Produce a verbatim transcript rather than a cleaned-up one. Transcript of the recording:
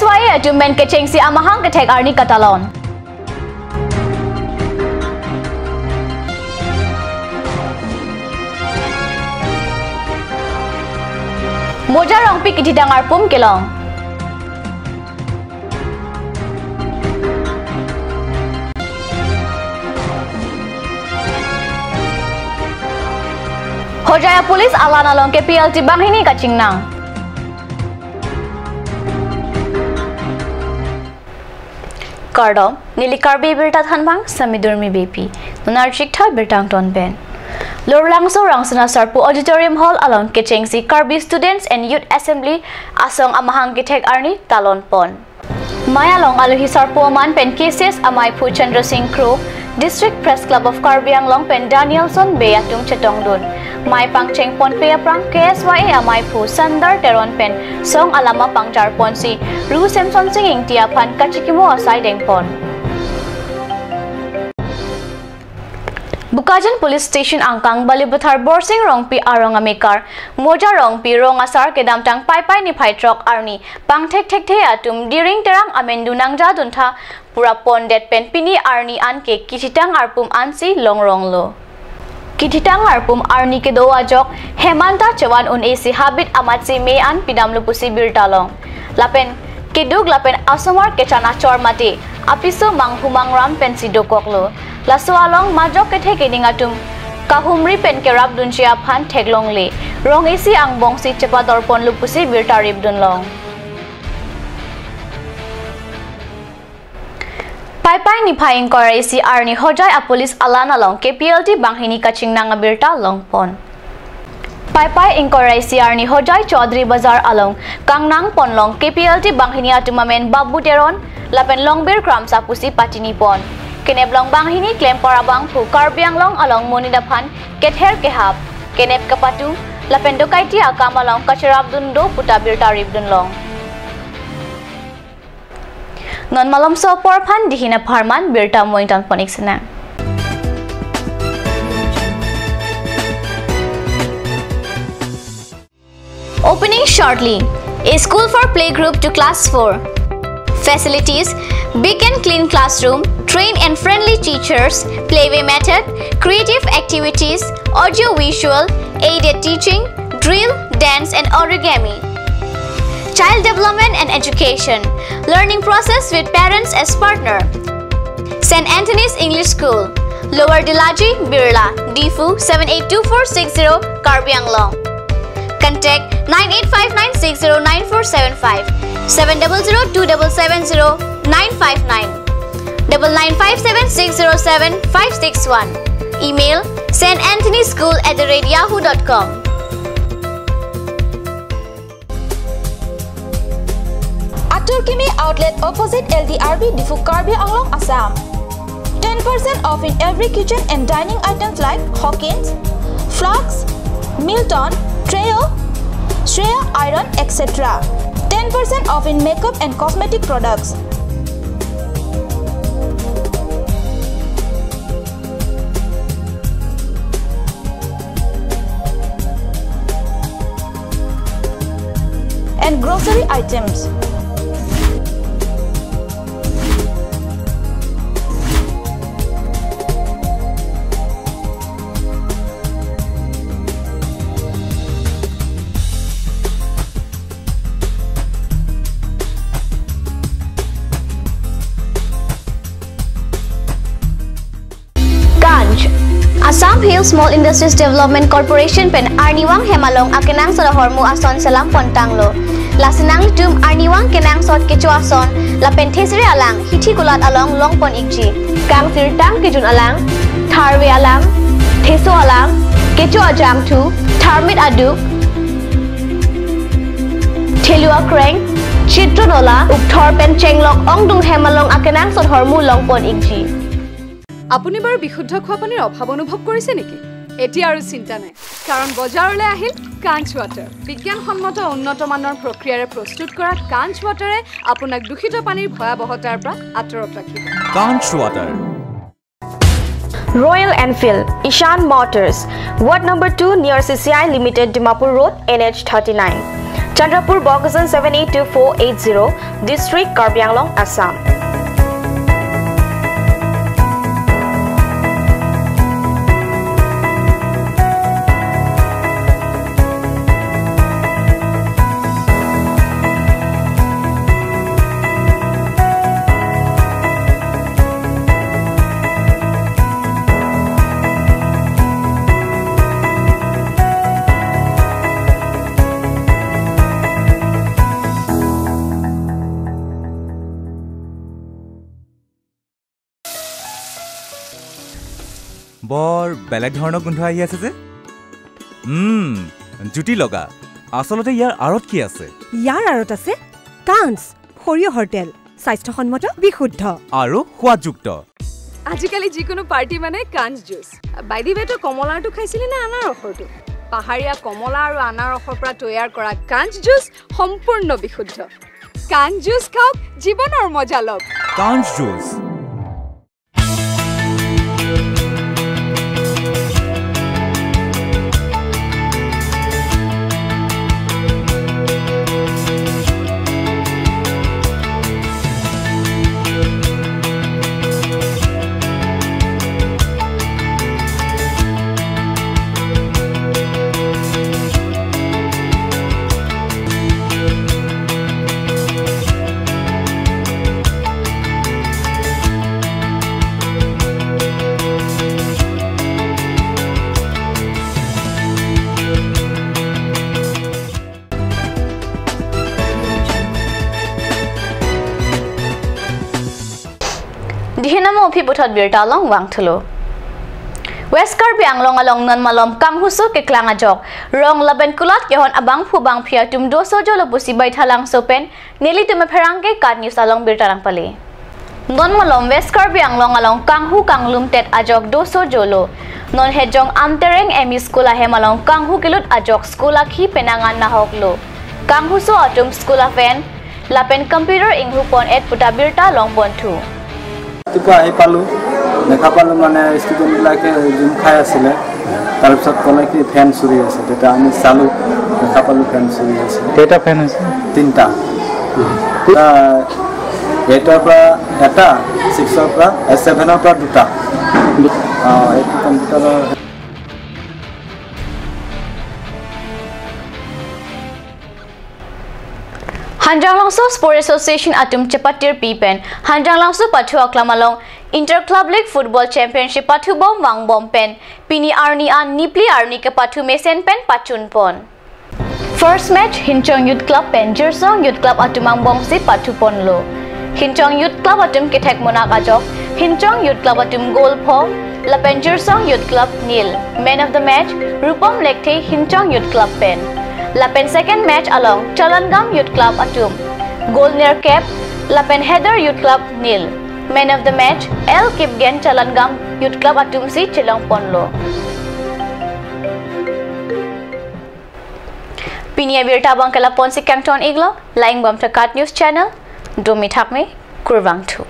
K S Y A atum pen kechengsi amahang kethek arni katalon. Moja Rongpi kithitang arpum kelong. Hojai a-police alan along K P L T banghini kachingnang. Kardom, neli Karbi Birta thanbang Sami Durmi Beypi. Non archik tha birta angton pen. Lorlangso Rangsina Sarpo Auditorium Hall along kechengsi Karbi Students and Youth Assembly asong amahang kethek arni talon pon. Mei along alohi sarpo aman pen K C S amaiphu Chandra Singh Kro, District Press Club of Karbi Anglong pen Danielson Bey atum chetongdun. Mei pangcheng ponpe aphrang K S Y A amaiphu Sandar Teron pen song alama pangchar ponsi Ru Semson Sing Ingti aphan kachikimo asai dengpon. Bokajan Police Station angkang Balipathar Borsing Rongpi arong amekar Moja Rongpi rong asar kedamtang Paipai niphai throk arni pangthek thekthe atum diring terang amendu nangjaduntha pura pondet pen pini arni anke kithitang arpum ansi longronglo. Kithitang arpum arni kedo ajok hem anta chevan un-esi habit amatsi me an pidamlo pusi birta long. Lapen keduk lapen asomar kechan achor mate apiso manghu mangram pensi dokoklo. Laso along majok kethe keding atum kahumri pen kerapdunji aphan theklongle. Rong isi angbongsi chepadorponlo pusi birta ripdunlong. Paipai niphai ingkoi ra isi arni Hojai a-police alan along K P L T banghini kachingnang abirta longpon. Paipai ingkoi ra isi arni Hojai Chaudhary Bazar along kangnang ponlong K P L T banghini atum amen Babu Teron lapen Longbir Kramsa pusi patini pon. Keneplong banghini klempar abangphu Karbi Anglong along monit aphan kether kehap, kenep kapatu lapen dokaiti akam along kacherapdun do puta birta ripdunlong. Non malomso apor aphan dihin apharman birta moingtan pon-ik sinang. Opening shortly. A school for playgroup to class four. Facilities: big and clean classroom, trained and friendly teachers, playway method, creative activities, audio visual, aided teaching, drill, dance and origami. Child development and education. Learning process with parents as partner. Saint Anthony's English School, Lower Dilaji, Birla, Diphu seven eight two four six zero, Karbi Anglong. Contact nine eight five nine six zero nine four seven five, seven double zero two double seven zero nine five nine, double nine five seven six zero seven five six one. Email: saint anthony school at the rate yahoo dot com. Atur Kimi Outlet, opposite L D R B, Diphu, Karbi Anglong, Assam. Ten percent off in every kitchen and dining items like Hawkins, flasks, Milton, Treo, Shreya iron, et cetera. Ten percent off in makeup and cosmetic products. And grocery items. Kanch. Assam Hill Small Industries Development Corporation pen arnivang hem along akenangsot ahormu ason selam pontanglo. Lasi nanglitum arnivang kenangsot kecho ason lapen thesere alang hithi kulat along longpon-ikji. Kangsirtang kejun alang, tharve alang, theso alang, kecho ajangthu, tharmit aduk, thelu akreng, chitron ola, ukthor pen chenglok ongdung hem along akenangsot ahormu longpon-ikji. আপুনি বাৰু বিশুদ্ধ খোৱা পানীৰ অভাৱ অনুভৱ কৰিছে নেকি? এতিয়া আৰু চিন্তা নাই, কাৰণ বজাৰলৈ আহিল কাঞ্চ ৱাটাৰ। বিজ্ঞানসন্মত উন্নত মানৰ প্ৰক্ৰিয়াৰে প্ৰস্তুত কৰা কাঞ্চ ৱাটাৰে আপোনাক দূষিত পানীৰ ভয়াৱহতাৰ পৰা আঁতৰত ৰাখিব। Kanch Water. Royal Enfield, Ishan Motors, Ward number two near C C I Limited, Dimapur Road, N H thirty-nine. Chandrapur, Bokajan seven eight two four eight zero, District, Karbi Anglong, Assam. বৰ বেলেগ ধৰণৰ গোন্ধ আহি আছে যে। উম, জুতি লগা। আচলতে ইয়াৰ আঁৰত কি আছে? ইয়াৰ আঁৰত আছে কাঞ্চ, সৰিয়হৰ তেল, স্বাস্থ্যসন্মত, বিশুদ্ধ। আৰু সোৱাদযুক্ত। আজিকালি যিকোনো পাৰ্টি মানে কাঞ্চ জুচ। By the way, তই কমলাৰটো খাইছিলি নে আনাৰসৰটো? পাহাৰীয়া কমলা আৰু আনাৰসৰ পৰা তৈয়াৰ কৰা কাঞ্চ জুচ সম্পূৰ্ণ বিশুদ্ধ। কাঞ্চ জুচ খাওক, জীৱনৰ মজা লওক। কাঞ্চ juice. Dihinamo aphi puthot birta along vangthulo. West Karbi Anglong along non malom kanghuso keklang ajok, rong lapen kulat kehon abangphu bangphi atum doso jolo pusi Baithalangso pen nelitum apherangke KAT News along birta nangpale. Non malom West Karbi Anglong along kanghu kanglum tet ajok doso jolo. Non Hejong Amtereng M E School ahem along kanghu kelut ajok school akhi penang an nahoklo. Kanghuso atum school a-fan lapen computer inghu pon et puta birta longponthu. ৰাতিপুৱা আহি পালোঁ, দেখা পালোঁ মানে ষ্টুডেণ্টবিলাকে জুম খাই আছিলে। তাৰপিছত ক'লে কি ফেন চুৰি আছে, তেতিয়া আমি চালোঁ, দেখা পালোঁ ফেন চুৰি আছে। কেইটা ফেন আছে? তিনিটা। এটা এইটৰ পৰা এটা, ছিক্সৰ পৰা, এ, ছেভেনৰ পৰা দুটা। অ, এইটো কম্পিউটাৰৰ Hanjanglangso Sports Association atum chepatirpi pen Hanjanglangso pathu aklam along Inter Club League Football Championship pathubom vangbom pen pini arni an nipli arni kepathu mesen pen pachunpon. First match Hinchong Youth Club pen Jirsong Youth Club atum angbongsi pathuponlo. Hinchong Youth Club atum kethek munak ajok Hinchong Youth Club atum goal pho lapen Jirsong Youth Club nil. Man of the match Rupom Lekthe, Hinchong Youth Club pen. Lapen second match along Chalangam Youth Club atum goal nerkep lapen Header Youth Club nil. Man of the match L Kipgen, Chalangam Youth Club atumsi chelongponlo. Pini abirta abang ke lapu-ansi kangton-iklo, la-ingbom ta KAT News Channel, domi thakme, kurvangthu.